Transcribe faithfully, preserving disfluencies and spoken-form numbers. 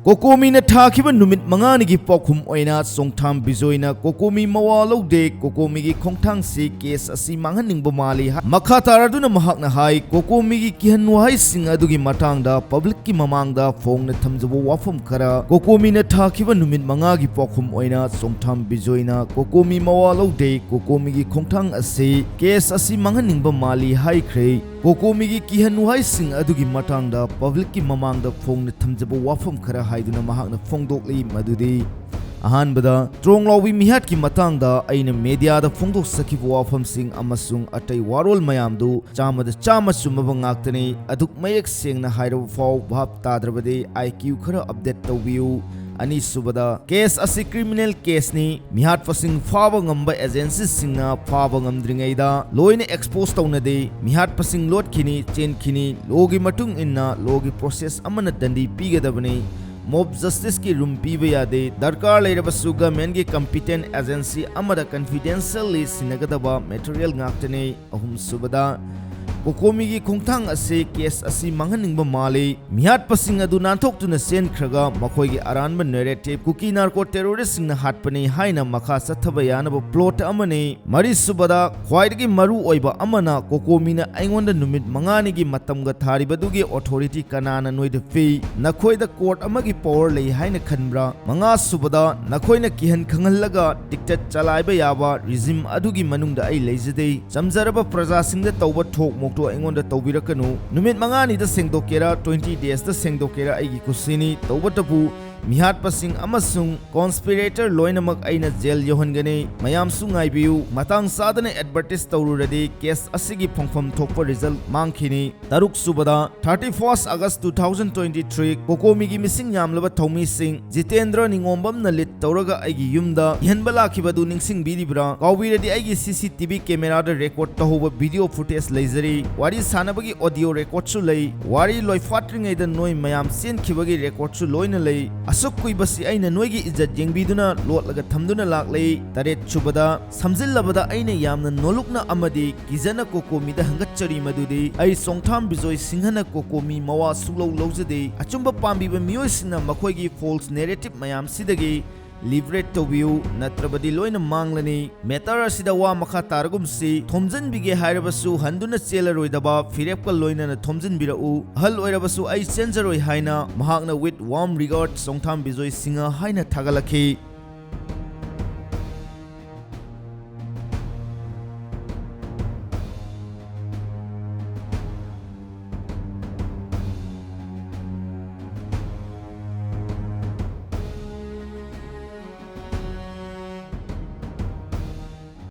ꯀꯣꯀꯣꯃꯤꯅ ꯊꯥꯈꯤꯕ ꯅꯨꯃꯤꯠ ꯃꯉꯥꯅꯤꯒꯤ ꯄꯥꯎꯈꯨꯝ ꯑꯣꯏꯅ ꯆꯣꯡꯊꯥꯝ ꯕꯤꯖꯣꯏꯅ ꯀꯣꯀꯣꯃꯤ ꯃꯋꯥ ꯂꯧꯗꯦ, ꯀꯣꯀꯣꯃꯤꯒꯤ ꯈꯣꯡꯊꯥꯡꯁꯤ ꯀꯦꯁ ꯑꯁꯤ ꯃꯥꯡꯍꯟꯅꯤꯡꯕ ꯃꯥꯜꯂꯤ ꯍꯥꯏ꯫ ꯃꯈꯥ ꯇꯥꯔꯗꯨꯅ ꯃꯍꯥꯛꯅ ꯍꯥꯏ, ꯀꯣꯀꯣꯃꯤꯒꯤ ꯀꯤꯍꯟ ꯋꯥꯍꯩꯁꯤꯡ ꯑꯗꯨꯒꯤ ꯃꯇꯥꯡꯗ ꯄꯕ꯭ꯂꯤꯛꯀꯤ ꯃꯃꯥꯡꯗ ꯐꯣꯡꯅ ꯊꯝꯖꯕ ꯋꯥꯐꯝ ꯈꯔ꯫ ꯀꯣꯀꯣꯃꯤꯅ ꯊꯥꯈꯤꯕ ꯅꯨꯃꯤꯠ ꯃꯉꯥꯒꯤ ꯄꯥꯎꯈꯨꯝ ꯑꯣꯏꯅ ꯆꯣꯡꯊꯥꯝ ꯕꯤꯖꯣꯏꯅ ꯀꯣꯀꯣꯃꯤ ꯃꯋꯥ ꯂꯧꯗꯦ, ꯀꯣꯀꯣꯃꯤꯒꯤ ꯈꯣꯡꯊꯥꯡ ꯑꯁꯤ ꯀꯦꯁ ꯑꯁꯤ ꯃꯥꯡꯍꯟꯅꯤꯡꯕ ꯃꯥꯜꯂꯤ ꯍꯥꯏꯈ꯭ꯔꯦ꯫ ꯀꯣꯀꯣꯃꯤꯒꯤ ꯀꯤꯍꯟ ꯋꯥꯍꯩꯁꯤꯡ ꯑꯗꯨꯒꯤ ꯃꯇꯥꯡꯗ ꯄꯕ꯭ꯂꯤꯛꯀꯤ ꯃꯃꯥꯡꯗ ꯐꯣꯡꯅ ꯊꯝꯖꯕ ꯋꯥꯐꯝ ꯈꯔ ꯍꯥꯏꯗꯨꯅ ꯃꯍꯥꯛꯅ ꯐꯣꯡꯗꯣꯛꯂꯤ, ꯃꯗꯨꯗꯤ, ꯑꯍꯥꯟꯕꯗ, ꯇ꯭ꯔꯣꯡꯂꯥꯎꯕꯤ ꯃꯤꯍꯥꯠꯀꯤ ꯃꯇꯥꯡꯗ ꯑꯩꯅ ꯃꯦꯗꯤꯌꯥꯗ ꯐꯣꯡꯗꯣꯛꯆꯈꯤꯕ ꯋꯥꯐꯝꯁꯤꯡ ꯑꯃꯁꯨꯡ ꯑꯇꯩ ꯋꯥꯔꯣꯜ ꯃꯌꯥꯝꯗꯨ ꯆꯥꯝꯃꯗ ꯆꯥꯝꯃ ꯆꯨꯝꯃꯕ ꯉꯥꯛꯇꯅꯤ꯫ ꯑꯗꯨꯛ ꯃꯌꯦꯛ ꯁꯦꯡꯅ ꯍꯥꯏꯔꯕ ꯐꯥꯎ ꯚꯥꯞ ꯇꯥꯗ꯭ꯔꯕꯗꯤ ꯑꯥꯏ ꯀ꯭ꯌꯨ ꯈꯔ ꯑꯞꯗꯦꯠ ꯇꯧꯕꯤꯌꯨ꯫ ꯑꯅꯤꯁꯨꯕꯗ, ꯀꯦꯁ ꯑꯁꯤ ꯀ꯭ꯔꯤꯃꯤꯅꯦꯜ ꯀꯦꯁꯅꯤ꯫ ꯃꯤꯍꯥꯠꯄꯁꯤꯡ ꯐꯥꯕ ꯉꯝꯕ ꯑꯦꯖꯦꯟꯁꯤꯁꯤꯡꯅ ꯐꯥꯕ ꯉꯝꯗ꯭ꯔꯤꯉꯩꯗ ꯂꯣꯏꯅ ꯑꯦꯛꯁꯄꯣꯖ ꯇꯧꯅꯗꯦ꯫ ꯃꯤꯍꯥꯠꯄꯁꯤꯡ ꯂꯣꯠꯈꯤꯅꯤ, ꯆꯦꯟꯈꯤꯅꯤ꯫ ꯂꯣꯒꯤ ꯃꯇꯨꯡ ꯏꯟꯅ ꯂꯣꯒꯤ ꯄ꯭ꯔꯣꯁꯦꯁ ꯑꯃꯅ ꯗꯟꯗꯤ ꯄꯤꯒꯗꯕꯅꯤ꯫ ꯃꯣꯕ ꯖꯁꯇꯤꯁꯀꯤ ꯔꯨꯝ ꯄꯤꯕ ꯌꯥꯗꯦ꯫ ꯗꯔꯀꯥꯔ ꯂꯩꯔꯕꯁꯨ ꯒꯚꯔꯟꯃꯦꯟꯒꯤ ꯀꯝꯄꯤꯇꯦꯟ ꯑꯦꯖꯦꯟꯁꯤ ꯑꯃꯗ ꯀꯟꯐꯤꯗꯦꯟꯁꯤꯌꯦꯜꯂꯤ ꯁꯤꯟꯅꯒꯗꯕ ꯃꯦꯇꯔꯤꯌꯦꯜ ꯉꯥꯛꯇꯅꯤ꯫ ꯑꯍꯨꯝꯁꯨꯕꯗ, ꯀꯣꯀꯣꯃꯤꯒꯤ ꯈꯣꯡꯊꯥꯡ ꯑꯁꯤ ꯀꯦꯁ ꯑꯁꯤ ꯃꯥꯡꯍꯟꯅꯤꯡꯕ ꯃꯥꯜꯂꯤ꯫ ꯃꯤꯍꯥꯠꯄꯁꯤꯡ ꯑꯗꯨ ꯅꯥꯟꯊꯣꯛꯇꯨꯅ ꯆꯦꯟꯈ꯭ꯔꯒ ꯃꯈꯣꯏꯒꯤ ꯑꯔꯥꯟꯕ ꯅꯦꯔꯦꯇꯤꯚ ꯀꯨꯀꯤ ꯅꯥꯔꯀꯣ ꯇꯦꯔꯣꯔꯤꯁꯁꯤꯡꯅ ꯍꯥꯠꯄꯅꯤ ꯍꯥꯏꯅ ꯃꯈꯥ ꯆꯠꯊꯕ ꯌꯥꯅꯕ ꯄ꯭ꯂꯣꯠ ꯑꯃꯅꯤ꯫ ꯃꯔꯤꯁꯨꯕꯗ, ꯈ꯭ꯋꯥꯏꯗꯒꯤ ꯃꯔꯨ ꯑꯣꯏꯕ ꯑꯃꯅ, ꯀꯣꯀꯣꯃꯤꯅ ꯑꯩꯉꯣꯟꯗ ꯅꯨꯃꯤꯠ ꯃꯉꯥꯅꯤꯒꯤ ꯃꯇꯝꯒ ꯊꯥꯔꯤꯕꯗꯨꯒꯤ ꯑꯣꯊꯣꯔꯤꯇꯤ ꯀꯅꯥꯅ ꯅꯣꯏꯗ ꯄꯤ? ꯅꯈꯣꯏꯗ ꯀꯣꯔꯠ ꯑꯃꯒꯤ ꯄꯋꯔ ꯂꯩ ꯍꯥꯏꯅ ꯈꯟꯕ꯭ꯔꯥ? ꯃꯉꯥꯁꯨꯕꯗ, ꯅꯈꯣꯏꯅ ꯀꯤꯍꯟ ꯈꯪꯍꯜꯂꯒ ꯗꯤꯛꯇꯦꯠ ꯆꯂꯥꯏꯕ ꯌꯥꯕ ꯔꯤꯖꯤꯝ ꯑꯗꯨꯒꯤ ꯃꯅꯨꯡꯗ ꯑꯩ ꯂꯩꯖꯗꯦ꯫ ꯆꯝꯖꯔꯕ ꯄ꯭ꯔꯖꯥꯁꯤꯡꯗ ꯇꯧꯕ ꯊꯣꯛ ꯃꯣꯛꯇꯣ ꯑꯩꯉꯣꯟꯗ ꯇꯧꯕꯤꯔꯛꯀꯅꯨ꯫ ꯅꯨꯃꯤꯠ ꯃꯉꯥꯅꯤꯗ ꯁꯦꯡꯗꯣꯛꯀꯦꯔꯥ, ꯇ꯭ꯋꯦꯟꯇꯤ ꯗꯦꯖꯇ ꯁꯦꯡꯗꯣꯛꯀꯦꯔꯥ, ꯑꯩꯒꯤ ꯀꯨꯁꯤꯅꯤ꯫ ꯇꯧꯕꯇꯕꯨ, ꯃꯤꯍꯥꯠꯄꯁꯤꯡ ꯑꯃꯁꯨꯡ ꯀꯣꯟꯁꯄꯤꯔꯦꯇꯔ ꯂꯣꯏꯅꯃꯛ ꯑꯩꯅ ꯖꯦꯜ ꯌꯧꯍꯟꯒꯅꯤ꯫ ꯃꯌꯥꯝꯁꯨ ꯉꯥꯏꯕꯤꯌꯨ꯫ ꯃꯇꯥꯡ ꯆꯥꯗꯅ ꯑꯦꯗꯚꯔꯇꯤꯁ ꯇꯧꯔꯨꯔꯗꯤ ꯀꯦꯁ ꯑꯁꯤꯒꯤ ꯐꯪꯐꯝ ꯊꯣꯛꯄ ꯔꯤꯖꯜ ꯃꯥꯡꯈꯤꯅꯤ꯫ ꯇꯔꯨꯛꯁꯨꯕꯗ, thirty first August two thousand twenty three, ꯀꯣꯀꯣꯃꯤꯒꯤ ꯃꯤꯁꯤꯡ ꯌꯥꯝꯂꯕ ꯊꯧꯃꯤꯁꯤꯡ ꯖꯤꯇꯦꯟꯗ꯭ꯔ ꯅꯤꯉꯣꯝꯕꯝꯅ ꯂꯤꯗ ꯇꯧꯔꯒ ꯑꯩꯒꯤ ꯌꯨꯝꯗ ꯏꯍꯟꯕ ꯂꯥꯛꯈꯤꯕ ꯑꯗꯨ ꯅꯤꯡꯁꯤꯡꯕꯤꯔꯤꯕ꯭ꯔꯥ? ꯀꯥꯎꯕꯤꯔꯗꯤ ꯑꯩꯒꯤ ꯁꯤ ꯁꯤ ꯇꯤ ꯚꯤ ꯀꯦꯃꯦꯔꯥꯗ ꯔꯦꯀꯣꯔꯗ ꯇꯧꯍꯧꯕ ꯚꯤꯗꯤꯑꯣ ꯐꯨꯇꯦꯖ ꯂꯩꯖꯔꯤ꯫ ꯋꯥꯔꯤ ꯁꯥꯟꯅꯕꯒꯤ ꯑꯣꯗꯤꯑꯣ ꯔꯦꯀꯣꯔꯗꯁꯨ ꯂꯩ꯫ ꯋꯥꯔꯤ ꯂꯣꯏꯐꯥꯠꯇ꯭ꯔꯤꯉꯩꯗ ꯅꯣꯏ ꯃꯌꯥꯝ ꯆꯦꯟꯈꯤꯕꯒꯤ ꯔꯦꯀꯣꯔꯗꯁꯨ ꯂꯣꯏꯅ ꯂꯩ꯫ ꯑꯁꯨꯛ ꯀꯨꯏꯕꯁꯤ ꯑꯩꯅ ꯅꯣꯏꯒꯤ ꯏꯖꯠ ꯌꯦꯡꯕꯤꯗꯨꯅ ꯂꯣꯠꯂꯒ ꯊꯝꯗꯨꯅ ꯂꯥꯛꯂꯤ꯫ ꯇꯔꯦꯠ ꯁꯨꯕꯗ, ꯁꯝꯖꯤꯜꯂꯕꯗ ꯑꯩꯅ ꯌꯥꯝꯅ ꯅꯣꯂꯨꯛꯅ ꯑꯃꯗꯤ ꯀꯤꯖꯅ ꯀꯣꯀꯣꯃꯤꯗ ꯍꯪꯒꯠꯆꯔꯤ, ꯃꯗꯨꯗꯤ ꯑꯩ ꯆꯣꯡꯊꯥꯝ ꯕꯤꯖꯣꯏ ꯁꯤꯡꯍꯅ ꯀꯣꯀꯣꯃꯤ ꯃꯋꯥ ꯁꯨꯛꯂꯧ ꯂꯧꯖꯗꯦ꯫ ꯑꯆꯨꯝꯕ ꯄꯥꯝꯕꯤꯕ ꯃꯤꯑꯣꯏꯁꯤꯡꯅ ꯃꯈꯣꯏꯒꯤ false narrative ꯃꯌꯥꯝꯁꯤꯗꯒꯤ liberate ꯇꯧꯕꯤꯌꯨ, ꯅꯠꯇ꯭ꯔꯕꯗꯤ ꯂꯣꯏꯅ ꯃꯥꯡꯂꯅꯤ꯫ Matter ꯑꯁꯤꯗ ꯋꯥ ꯃꯈꯥ ꯇꯥꯔꯒꯨꯝꯁꯤ꯫ ꯊꯣꯝꯖꯤꯟꯕꯤꯒꯦ ꯍꯥꯏꯔꯕꯁꯨ ꯍꯟꯗꯨꯅ ꯆꯦꯜꯂꯔꯣꯏꯗꯕ ꯐꯤꯔꯦꯞꯀ ꯂꯣꯏꯅꯅ ꯊꯣꯝꯖꯤꯟꯕꯤꯔꯛꯎ꯫ ꯑꯍꯜ ꯑꯣꯏꯔꯕꯁꯨ ꯑꯩ ꯆꯦꯟꯖꯔꯣꯏ ꯍꯥꯏꯅ ꯃꯍꯥꯛꯅ with warm regard ꯆꯣꯡꯊꯥꯝ ꯕꯤꯖꯣꯏ ꯁꯤꯡꯍ ꯍꯥꯏꯅ ꯊꯥꯒꯠꯂꯛꯈꯤ꯫